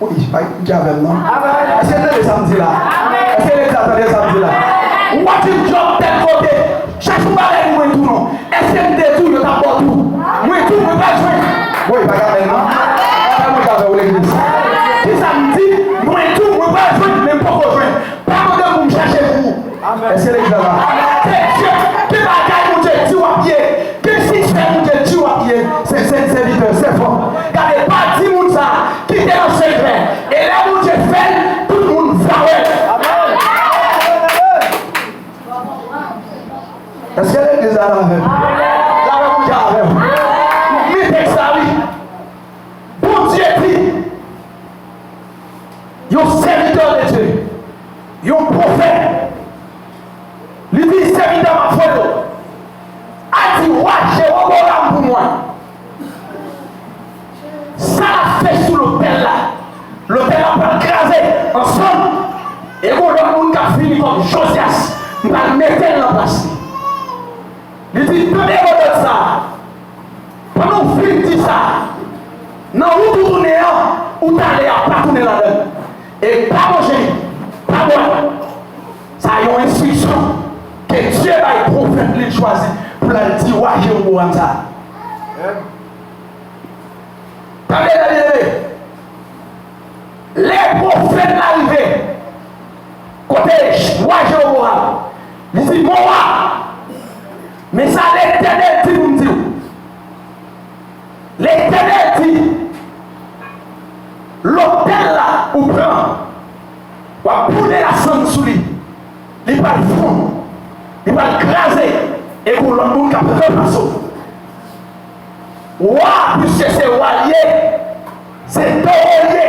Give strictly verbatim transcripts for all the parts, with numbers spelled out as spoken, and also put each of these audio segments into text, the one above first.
Wi, pa gen moun ki avè m non. Èske n tande sa m di la? Èske legliz la tande sa m di la? Ou pa di m djòb tèl kote, chèche yon bagay pou mwen tou non. Èske m te di w yo t ap ba w tou? Mwen tou, mwen pral jwenn. Bon, e pa ka bèl non. Papa, mwen t avè w legliz. Kisa m di? Mwen tou, mwen pral jwenn, men m poko jwenn. Pa mande m pou m chèche pou ou. Èske legliz la la? Ke Dye, ke bagay Bondye di w ap ye, ke siksè Bondye di w ap ye, se sèvitè, sèvant. Gade, pa di moun sa, kite nan sekrè. E lè Bondye fè l, tout moun va wè l. Èske legliz la la avè m? Lapè Bondye avè w. Men tèks la wi. Bondye di, yon sèvitè de Dye, yon pwofèt, li di, sèvitè m ap voye w, al di wa Jewoboram pou mwen, sa l ap fè sou lotèl la, lotèl la pral kraze ansanm, e gon lòt moun k ap vini kòm Jozyas, m pral mete l nan plas li. Li di, tande modòd sa a. Pandan w fin di sa, nan wout ou tounen an, ou t ale a, pa tounen ladan l. E pa manje, pa bwè. Sa a yon enstriksyon ke Dye bay pwofèt li chwazi pou l al di wa Jewoboram sa a. Tande, tande, tande. Lè pwofèt la rive kote wa Jewoboram, li di, mon wa, men sa Letènèl di pou m di w. Letènèl di, lotèl la ou pran, w ap boule lasann sou li, li pral fonn, li pral kraze, e gon lòt moun k ap ranplase w. Wa, piske se wa l ye, se towo l ye.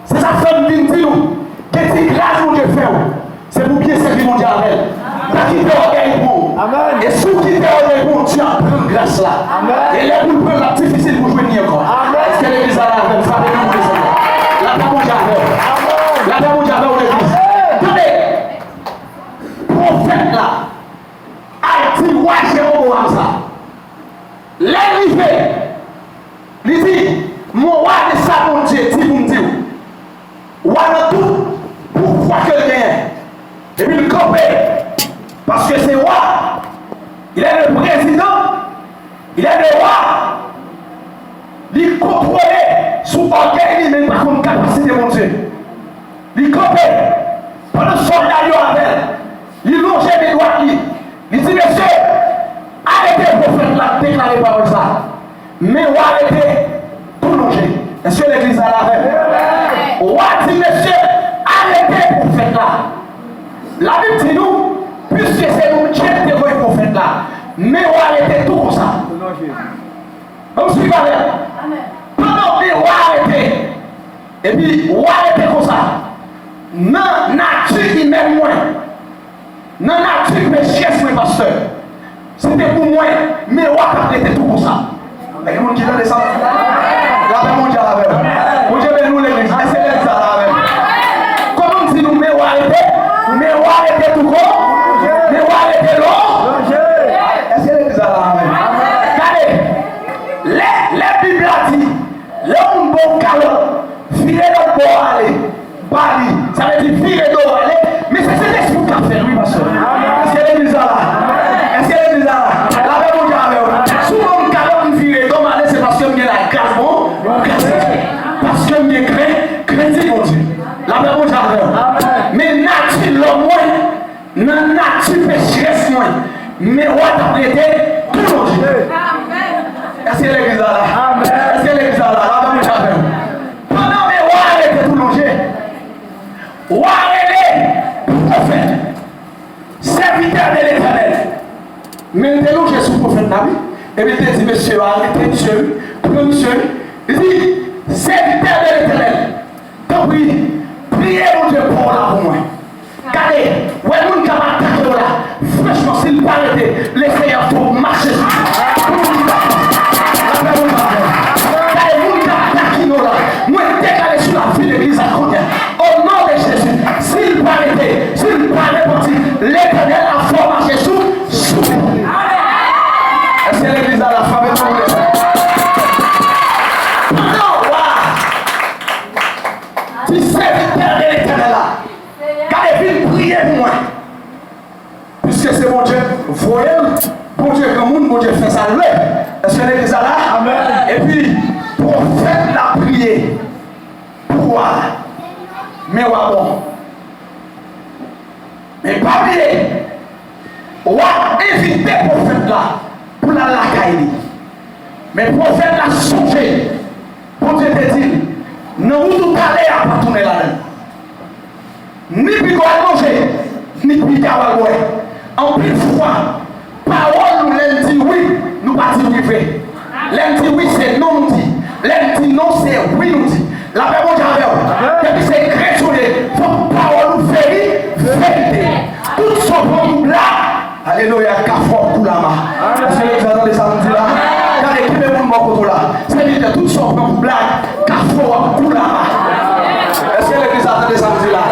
Se sa k fè m vin di nou, ke ti gras Bondye fè w, se pou byen sèvi Bondye avè l. Pa kite ògèy pran w. E si w kite ògèy pran w, Dye ap pran gras la. E lè pou l pran l, l ap difisil pou jwenn li ankò. Èske legliz la la avè m? Frape men pou Lesenyè. Lapè Bondye avè w. Lapè Bondye avè w, legliz. Tande, pwofèt la al di wa Jewoboram sa. Lè l rive, li di, mon wa, men sa Bondye di pou m di w. Wa nan tout pouvwa ke l genyen. Epi l kanpe, paske se wa, il est le président, il est le roi. Li kontwole sou ògèy li, men li pa konn kapasite Bondye. Li kanpe, pandan sòlda yo avè l, li lonje men dwat li, li di, mesye, arete pwofèt la k deklare pawòl sa a. Men wa rete tou lonje. Èske legliz la la avè m? Wa di, mesye, arete pwofèt la. Labib di nou, piske se nou Dye ki te voye pwofèt la, men wa rete tou konsa. Ban m swiv avè m. Pandan men wa rete, epi wa rete konsa, nan nati imèn mwen, nan nati pechès mwen, pastè, si te pou mwen, men wa t ap rete tou konsa. Gen moun ki tande sa? Lapè Bondye avè w. Bondye beni w, legliz. Èske legliz la la avè m? Kòman m di nou men wa rete? Men wa rete tou kon? Men wa rete lon? Èske legliz la la avè m? Gade, lè, lè Bib la di, lè yon moun ba w kalòt, vire lòt bò a ale. Ba li. Sa vle di vire do w ale, men se Sentespri w k ap fè l, wi, pastè. Èske legliz la la? Èske legliz la la? Lapè Bondye avè w. Si w ban m kalòt, m vire do m ale, se paske m gen lagras, bon, lagras Bondye. Paske m gen kren, krentif Bondye. Lapè Bondye avè w. Men nati lòm mwen, nan nati pechès mwen, men wa t ap rete tou lonje. Èske legliz la la? Èske legliz la la? Lapè Bondye avè w. Pandan men wa a rete tou lonje, wa a rele pwofèt, sèvitè de Letènèl. Men l te lonje sou pwofèt la, wi. Epi l te di, mesye yo, arete misye, wi. Pran misye, wi. Li di, sèvitè de Letènèl, tanpri, priye Bondye pa w la pou mwen. Gade, wè moun k ap atake w la, franchman, si l pa rete, Lesenyè ap fè w mache sou li. Pou moun ki pa kwè. Lapè Bondye avè w. Gade, moun k ap takinen w la, mwen deklare sou lavi legliz la kounye a, o non de Jezi, si l pa rete, si l pa repanti, Letènèl ap fè w mache sou, sou li. Èske legliz la la frape pou Lesenyè? Pandan wa, Voye l, Bondye granmoun, Bondye fè sa l vle. Èske legliz la la? Amèn. Epi, pwofèt la priye pou wa. Men wa bon. Men pa bliye, wa envite pwofèt la pou l al lakay li. Men pwofèt la sonje, Bondye te di l, nan wout ou t ale a, pa tounen ladan l. Ni piga w al manje, ni piga w al bwè. Anpil fwa, pawòl nou, lè l di wi, nou pa di wi vre. Lè l di wi, se non nou di. Lè l di non, se wi nou di. Lapè Bondye avè w. Depi se kretyen w ye, fòk pawòl ou veri-, verite. Tout sa w pran pou blag. Alelouya, kafou ap koule anba. Èske legliz la tande sa m di la? Gade, kenbe moun bò kote w la. Sèvitè, tout sa w pran pou blag, kafou ap koule anba. Èske legliz la tande sa m di la?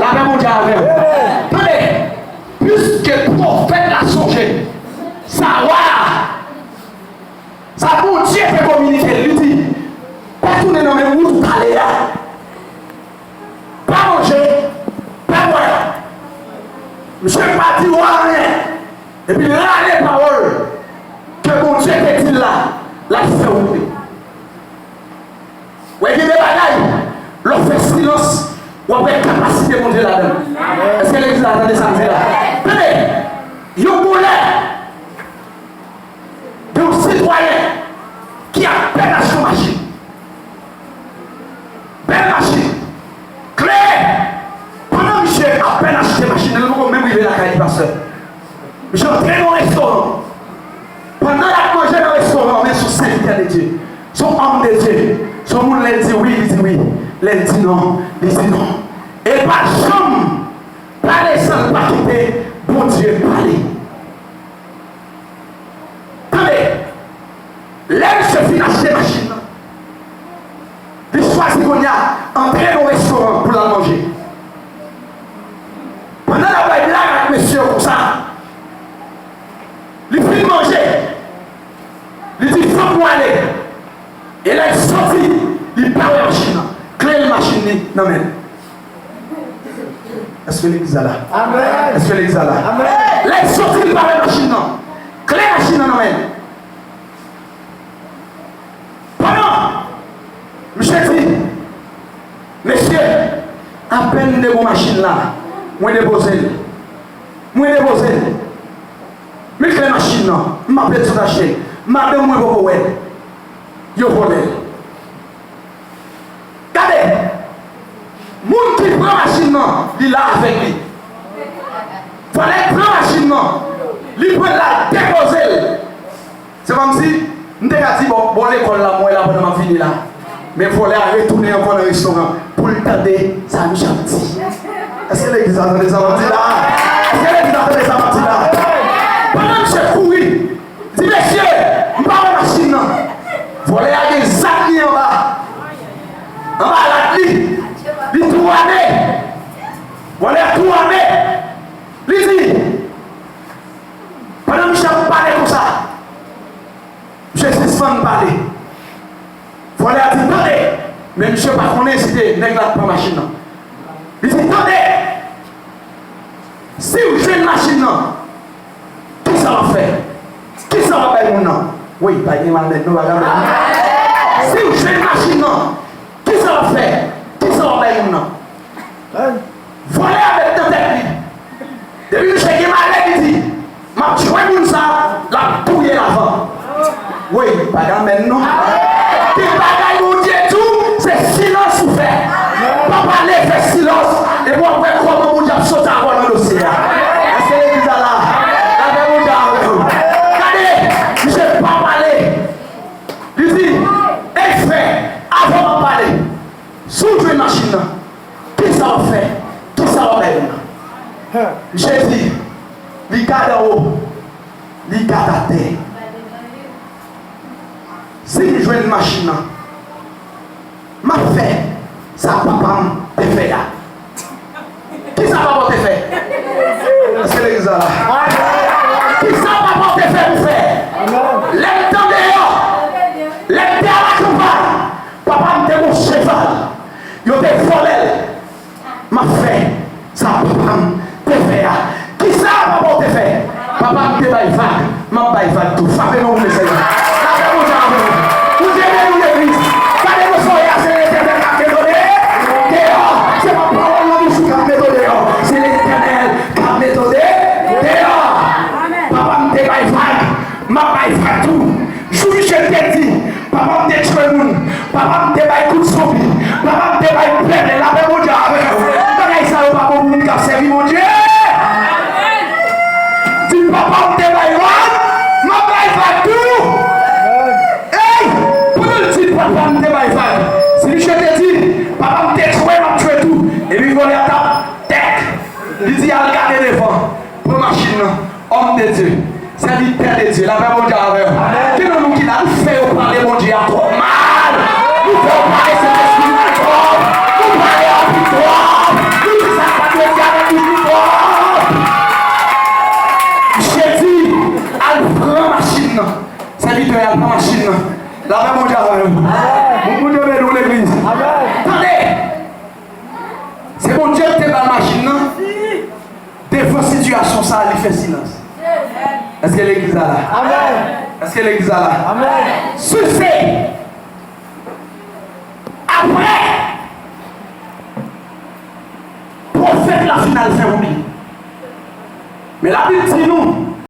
Lapè Bondye avè w. Tande, piske pwofèt la sonje, sa wa a, sa Bondye te kominike l, li di, pa tounen nan menm wout ou t ale a. Pa manje, pa bwè. Misye pa di w anyen. Epi l rale pawòl ke Bondye te di l la, l ap fè wout li. Wè, gen de bagay, lè w fè silans, w ap wè kapasite Bondye ladan l. Èske legliz la tande sa m di la? Tande, yon bon lè, gen yon sitwayen ki apèn achte yon machin. Bèl machin. Kle. Pandan misye apèn achte machin nan, li poko menm rive lakay li, pastè. Misye antre nan restoran. Pandan l ap manje nan restoran, men se yon sèvitè de Dye. Se yon òm de Dye. Se yon moun lè l di wi, li di wi. Lè l di non, li di non. E pa janm pale san l pa kite Bondye pale. Tande, lè misye fin achte machin nan, li chwazi kounye a antre nan restoran pou l al manje. Pandan l ap bay blag ak mesye yo konsa, li fin manje, li di, fòk nou ale. E lè l soti, li pa wè machin nan. Kle l machin li nan men l. Èske legliz la la? Amèn. Èske legliz la la? Amèn. Lè l soti, li pa wè machin nan. Kle machin nan nan men l. Pandan misye di, mesye, apèn m devan machin la, mwen depoze l. Mwen depoze l. Men kle machin nan, m ap pedi sot achte. Madanm mwen poko wè l. Yo vòlè l. Gade, moun ki pran machin nan, li la avèk li. Vòlè pran machin nan, li pran l al depoze l. Se kòmsi m te ka di, bon, bon lekòl la, m wè la pandan m ap vini la. Men vòlè a retounen ankò nan restoran pou l tande sa misye ap di. Èske legliz la tande sa m ap di la? Èske legliz la tande sa m ap di la? Pandan misye kouri, di, mesye, m pa wè machin nan. Vòlè a gen zam li anba, anba rad li. Li tou ame. Vòlè a tou ame. Li di, pandan misye ap pale konsa, misye sispann pale. Vòlè a di, tande! Men misye pa konnen si se nèg la k pran machin nan. Li di, tande! Si w jwenn machin nan, kisa w ap fè? Kisa w ap bay moun nan? Wi, pa gen amèn non, pa gen amèn non. Si w jwenn machin nan, kisa w ap fè? Kisa w ap bay moun nan? Vòlè a met nan tèt li. Depi misye gen malè, li di, m ap jwenn moun sa, l ap touye l avan. Woy, pa gen amèn non. Gen bagay Bondye di w, se silans ou fè. Pa pale, fè silans. Epi w ap wè kòman Bondye ap soti avè w nan dosye a. Èske legliz la la? Lapè Bondye avè w. Gade, misye pa pale. Li di, e frè, avan m ap pale, si w jwenn machin nan, kisa w ap fè? Kisa w ap bay moun nan? Misye di, li gad anwo, li gad atè. Si m jwenn machin nan, m ap fè sa papa m te fè a. Kisa papa w te fè? Èske legliz la la? Kisa papa w te fè pou fè? Lè m te andeyò, lè m te alakanpay, papa m te gon cheval. Yo te vòlè l. M ap fè sa papa m te fè a. Kisa papa w te fè? Papa m te Homme de Dieu, serviteur de Dieu, lapè Bondye avè w. Gen nan nou ki la, nou fè yo pale Bondye a twò mal. Nou fè yo pale Sentespri a twò. Nou pale anpil twò. Nou di sa pa dwe di avèk nou twò. Misye di, al pran machin nan. Sèvitè a al pran machin nan. Lapè Bondye avè w. Moun, moun yo beni w legliz. Tande! Se Bondye ki te ba l machin nan. Devan sitiyasyon sa a, li fè silans. Èske legliz la la? Èske legliz la la? Sise, apre, pwofèt la fin al fè wouli. Men Labib di nou,